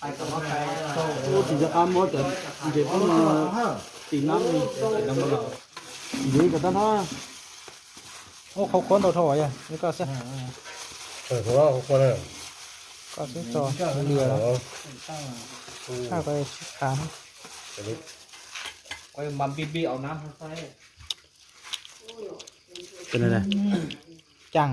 Ub, tsis nco qab muab cov ntses pub no tim nab li. Ntses cov tab no. Ub, qhau qhuav ntau dhau yog li koj xwb. Koj xwb tso lias lawm. Tshaj ko sib khav. Caag li. Caag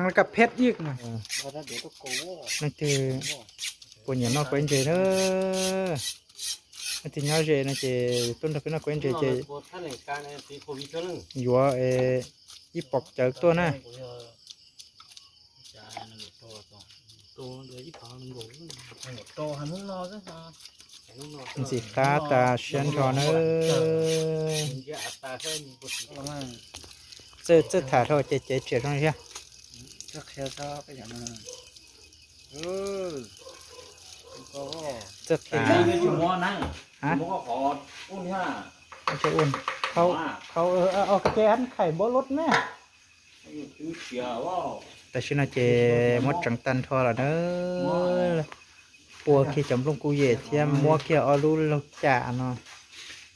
li koj phem ib. Leej twg puas nyiam noj kuav ntses na, leej twg nyob ze no ces tuaj nrog peb noj kuav ntses ces yuav ib pob cawv tuaj na. Ntxim qab tas siab nrho nawb. Txawj txawj tham dhau ces cev riam zoo li thiab. Txawj qhia. Qhau, qhau, ok, ăn khải bó lốt na. Tam sim no ces muab tseev tag nrho lawm na. Pua kiag cov nplooj kuj yem thiab muab kiag ob lub laug cam no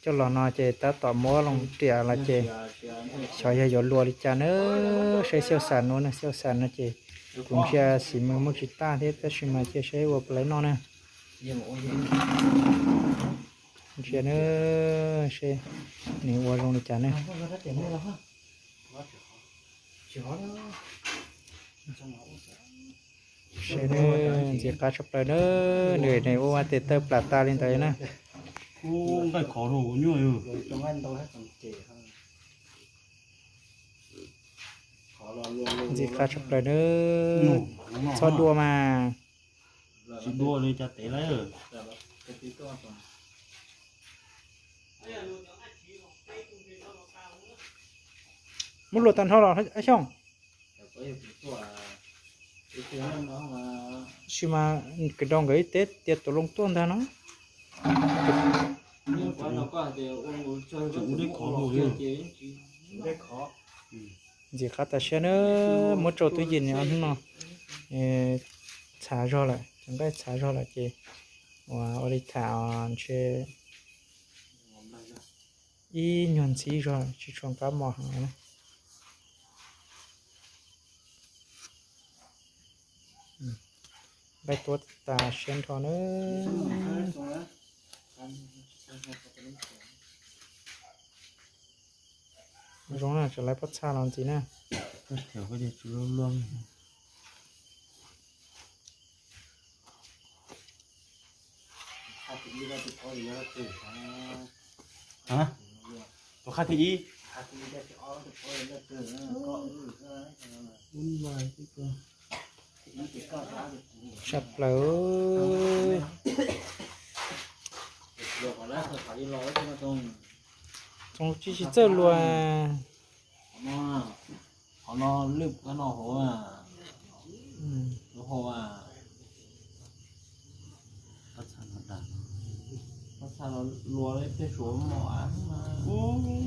coj los no ces tab tom muab loo riam los ces xyov yog yuav luas li cas na. Saib xauj xas no na, xauj xas no ces kuv ntsia xim mws muaj tsis tag thiab tab sis mas cia saib ua puas laib noj na. Ntsia na, seb nws ua zoo li cas ne. Seb na, ntxim qab tshaj plaws na, nws nws ua ua tes taw plam tas li ntawd na. Ntxim qab tshaj plaws na, txhob dua mas. Muab luas tag nrho los Xyooj? Tab sis mas kwv daus nkawd ib teb tias tuav loo tuaj ntag no. Ntxim qab tas siab na, muab rau tub yim no, hnub no txhav zog lawm, cov nqaij txhav zog lawm ces ua ua li tham ntshe ib nyuag ntxhib zog tsis tshua qab mos heev na. Nqaij tuab tas siab nrho na. Zoo na, tseem lawv pob txha los ntxiv na. Tus qhab thib ib. Sab plaws. Tsoom tsis tsis txawj luas. Qhov no lwj kab no hauv, hauv,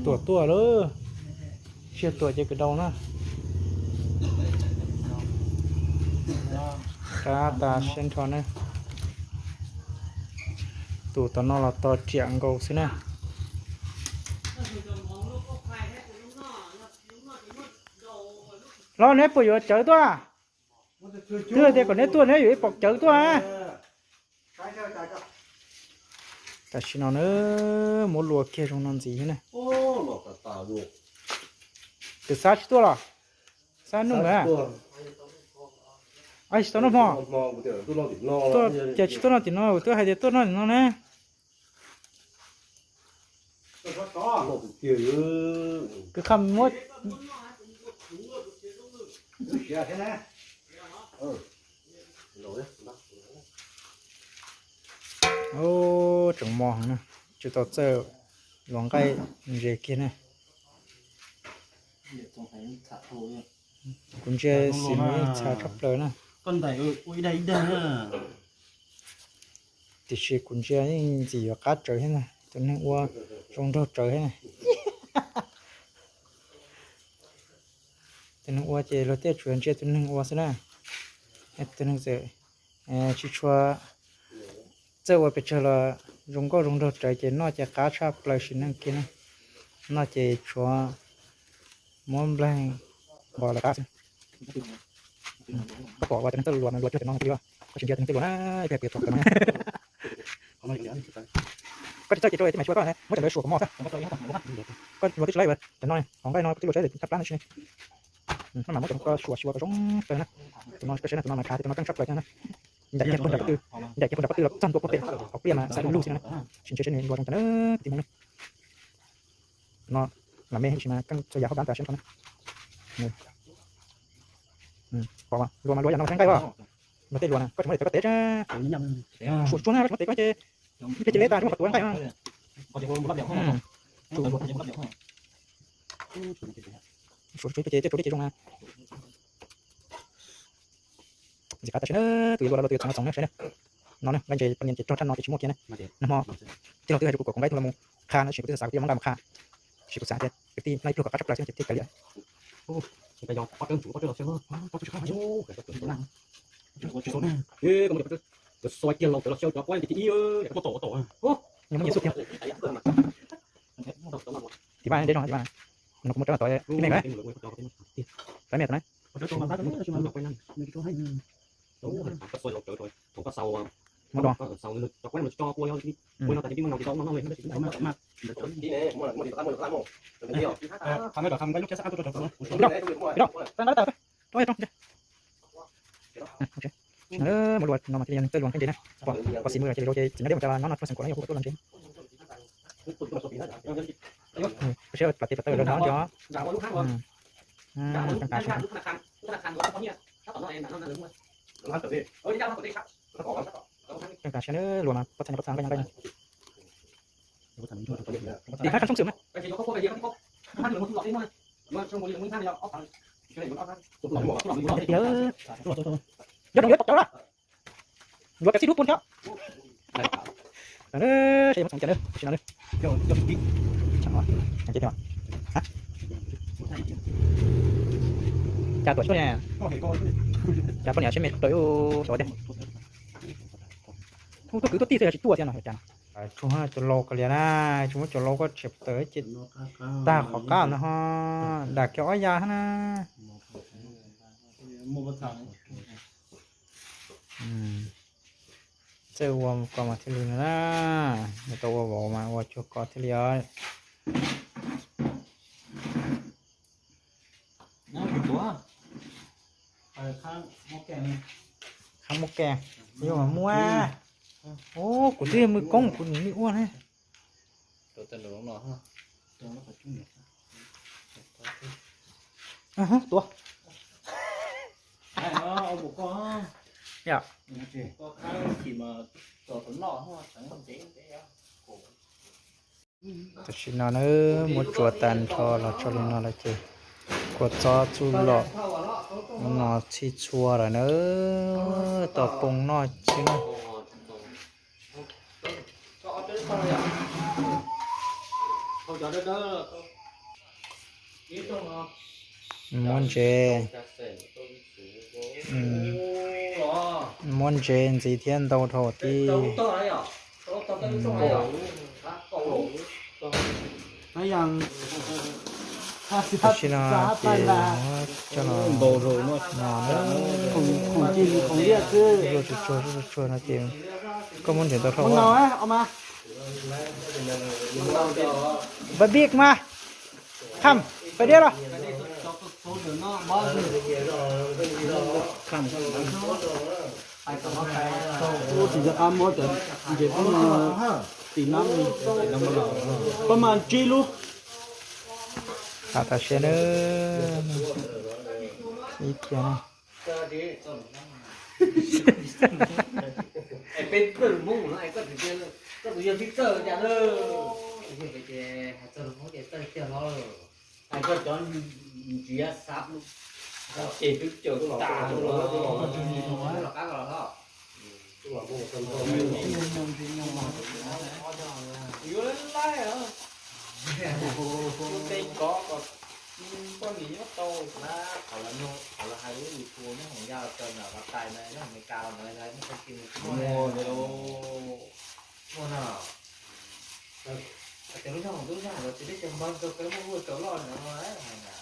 tuam tuaj lawm. Tsiaj tuam ces kwv daus na. Qab tas siab nrho na. Tus tom no los tos riam nkaus xwb na. Los neb puas yuav cawv tuaj? Twb hais tias kom neb tuaj neb yuav ib pob cawv tuaj. Tam sim no na, muab luas kiag zoo no ntxiv na. Tus xab tsis tuaj los? Xab nuj lawm. Tsis tau noj hmo. Ces tsis tuaj noj tim no, twb hais tias tuaj noj tim no ne. Kwv Qham muab. Tseem mos heev na, tsis tau txawj luas nqaij ntses kiag na. Kuv ntsia xim yeej txhav tshaj plaws na. Tiam sis kuv ntsia yeej ntxim yuav qab tsawv thiab na, tus neeg ua zoo nraug tsawv thiab na. Tus neeg ua ces luag tej tsuas ntsia tus neeg ua xwb na. Tus neeg txawm tsis tshua txawj ua pes tsawg los zoo nkauj zoo nraug raws ces noj ces qab tshaj plaws sim neej kiag na. Noj ces tshuav muab npleeg nqos lawv qab xwb. Koj pom ua cov neeg txawj luas no luas cuag cov no tiag, koj tsis ntsia tus neeg txawj luas na, ib pliag pw tuag kawg no. Koj tsis txawj ces rau tej me tshua koj muab cov ntawd suam kom mos xwb. Koj luas twb tsis laib cov no, hauv nqaij no kuv twb luas tshab tag plab no tsis ne. Maj mam muab cov no koj suam suav kom zoo kawg na. Tus no koj saib na, tus no mas khav tias tus no keej tshaj plaws na. Ncaim kiag puag nram pob tw, ncaim kiag puag nram pob tw los txog ntua puag pem hauv pliaj mas xav lug lug xwb na. Tsis ntsia seb nws luas zoo cas na, kwv tij Hmoob na. No lam me sis mas keej txhua yam hauj dab tas siab nrho na. Pom luas mas luas yam no mas nqaij as. Luas tej luas na koj tsis muab daim tawv koj tev tsa. Suam tsuag na, koj tsis muab tev koj ces ib pliag cia li tas tsis muaj qhov tuav nqaij na. Suam tsuag ces tej rau deb ces zoo na. Ntxim qab tas siab na, tus yuav luas los tus yuav txoov los txoov na saib na. No na, nqaij ntses poj niam ces rog tshaj no ces tsis muaj kiag na. Nag hmo tij laug twb hais rau kuv kom kuv nqaij tug los mus qha no, sis kuv twb xav kuv twb yuav muab nqaij mus qha, sis kuv xav tias kwv tij no ib pliag kom qab tshaj plaws xwb ces thiaj kav liam. Cov xua kiag laus tawv los xyaw cov quab ces ib yam tuaj tom tom. Nws muaj nyiam xub tiag. Tiv vaj deb zog tiv vaj. No kuv muab rab tod ib me rab me tod na. Muab do. Mus luas no mas thiaj li txawj luas nqaij ntses na. Pom xis mus ces li ces txiv nyob deb mus cas nyob no tuaj xeem kuam no yog hu tuaj luas ntses. Siab plam tes plam taw lawv no ntses. Keej tas siab, keej tas siab luas mas pob txha nyob pob txha nqaij nqaij. Tim khab khab soob xwm na. Nyob rau yuav pom cawv na. Yuav cov xib hlub pun thiab. Seb yuav muab txoov cas na, sim no na. Cas tuam xyuas ne, cas poj niam siab me raws xyov tiag. Hu tuaj kwv tuaj tij xwb yog tsis tuaj thiab no cas no. Tsuas cov laus kav liam na, tsis muab cov laus koj tshem tawm ces tag qhov qab no ho dam kiag ob ya na. Txawj ua ko mas thiaj li no na, nws tau ua vauv mas ua cuag ko thiaj li os. Khab muab ke, yuav mas muab. Ub, kuv twb yog mwj koob kuv nws ua ne. Tuav. Yom. Tam sim no na muab tsuav tag nrho los tso li no lawm ces kua txob txuj lom no txhij txhua lawm na, tau poob noj xwb na. Muab ntsev, muab ntsev ntxiv thiab ntau dhau tib. Tam sim no ces coj los no, zuaj tsuag tsuag zuaj tsuag tsuag no ces koj muab ntsev ntau dhau. Pais pij mas, kham, pais diab los. Ua tsis nco qab muab cov ntses poob no tim nab, pab mas ntsib lub. Tam tam siab na, ib tiag na. Poj niam nyob tau na, qhov lawv hais lub YouTube nyob hauv Yaj los tau na, los tais na, nyob Amelikas los ntawd muaj tag kis mus tsis muaj li. Muaj na. Ces lub nyob hauv lub nyob hauv los ces teb chaws npog rau peb muaj ua tau loj no hais na.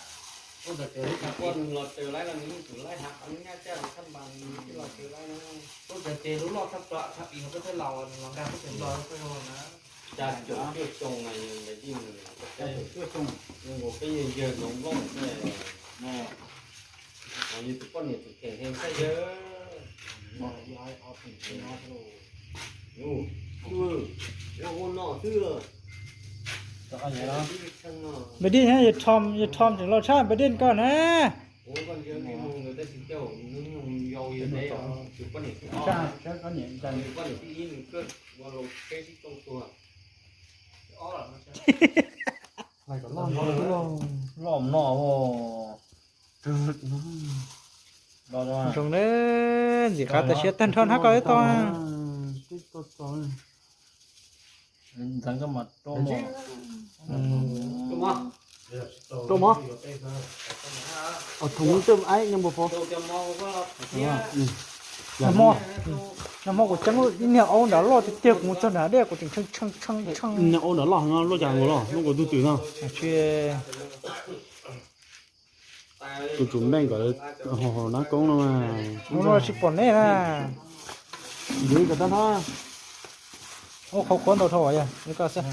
Ua ntawd ces lub poj niam los tsev laib los nws yeej tseem laib hav qhov nyab caj li thab npas nws twb los tsev laib na. Ua ntawd ces lub loj thab plas thab pis no peb thiaj los los nkag peb tsev npog peb zoo na. Cas cuaj xyoo na, yeej cuaj xyoo, nkaus peb yawg yawg zoo nplooj xwb. Yus tus poj niam tus kheem heev xwb yawg. Npaj dij, yawg Thom, yawg Thom tseem laus tshaj npaj dij koj na. Loj no. Zoo na, ntxim qab tas siab tag nrho na koj ib tug. Ntxeev koj mas rau mov. Rau mov. Os, thov mov coj aib nyob npua pov. Nag hmo, nag hmo kuv ceeb ib niag aub nrad loj tiag tiag, kuv mus txog nrad dej kuv tseem tshee tshee tshee tshee. Niag aub nrad loj no, loj cas nkaus loj, loj nkaus tus twm no. Tus tsum npeej kom ho nab koob no mas. Hnub no tsis pom nej na. Ntxiv kom tag nrho. Ua qhov qhuav ntau dhau yog li koj xwb.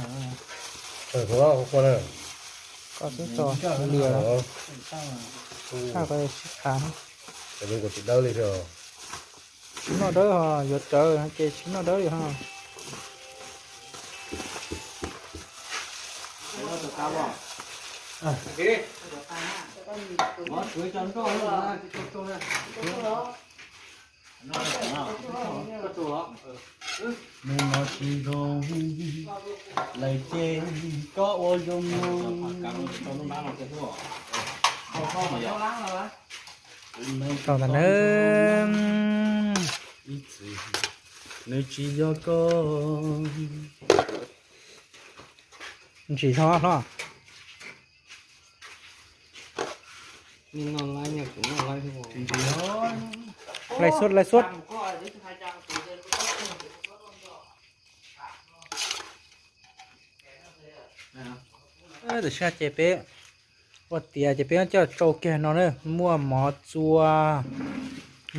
Koj xwb tso lias. Tshaj ko sib khav. Tsis dawb li. Tsis noj dawb ho yuav rawv ces tsis noj dawb li ho. Nws no tsis zoo lawm ces koj ua zoo. Tau tas na. Nws tsis yog koj. Ntsim zog hlob. Lais suab, lais suab. Tam sim no ces peb ua tiav ces peb coj tsau kiag no na, muaj mov txua,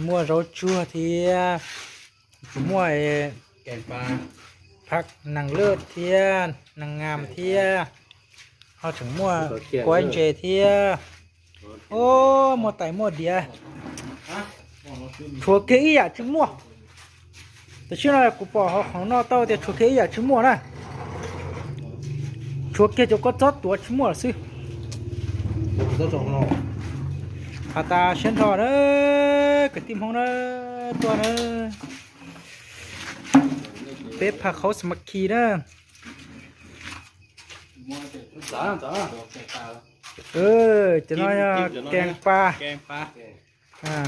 muaj zaub tsuag thiab, tseem muaj phaj nees lwj thiab nees ngam thiab, ho tseem muaj kuaib ntses thiab. Muaj tais muaj diav, tshuav kiag ib yam tsis muaj. Tam sim no kuv pom hauv qhov no tau tias tshuav kiag ib yam tsis muaj na. Tshuav kiag cov kua txob tuav tsis muaj lawm xwb. Has tas siab nrho na, kwv tij Hmoob na, tuaj na. Peb phaj qhaub smakhi na. Cov no yog kees pas.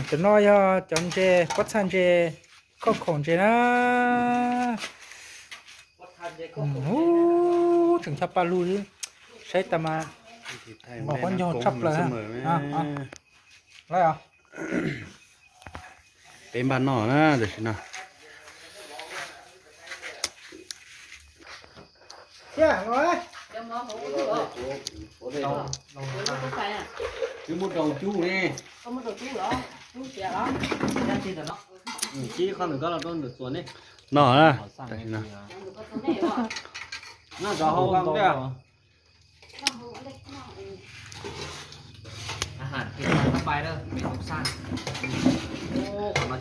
Cov no yog cov ntses, pob txha ntses, khauj khaum ntses na. Tseem cov pa lug xwb, saib tas mas npog pob ncog tshaj plaws. Lawm os. Peb npaj noj na tam sim no. Noj na, tam sim no.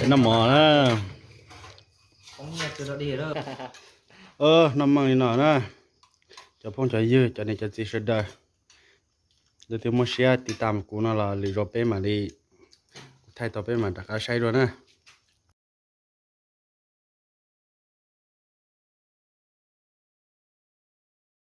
Noj mov na. Noj mov li no na. Cov phooj cov ywg, cov niam cov txiv sawv daws, leej twg muaj siab tiv tam kuv no los lwm zaus peb mam li, kuv thaij tau peb mam rov qab saib dua na.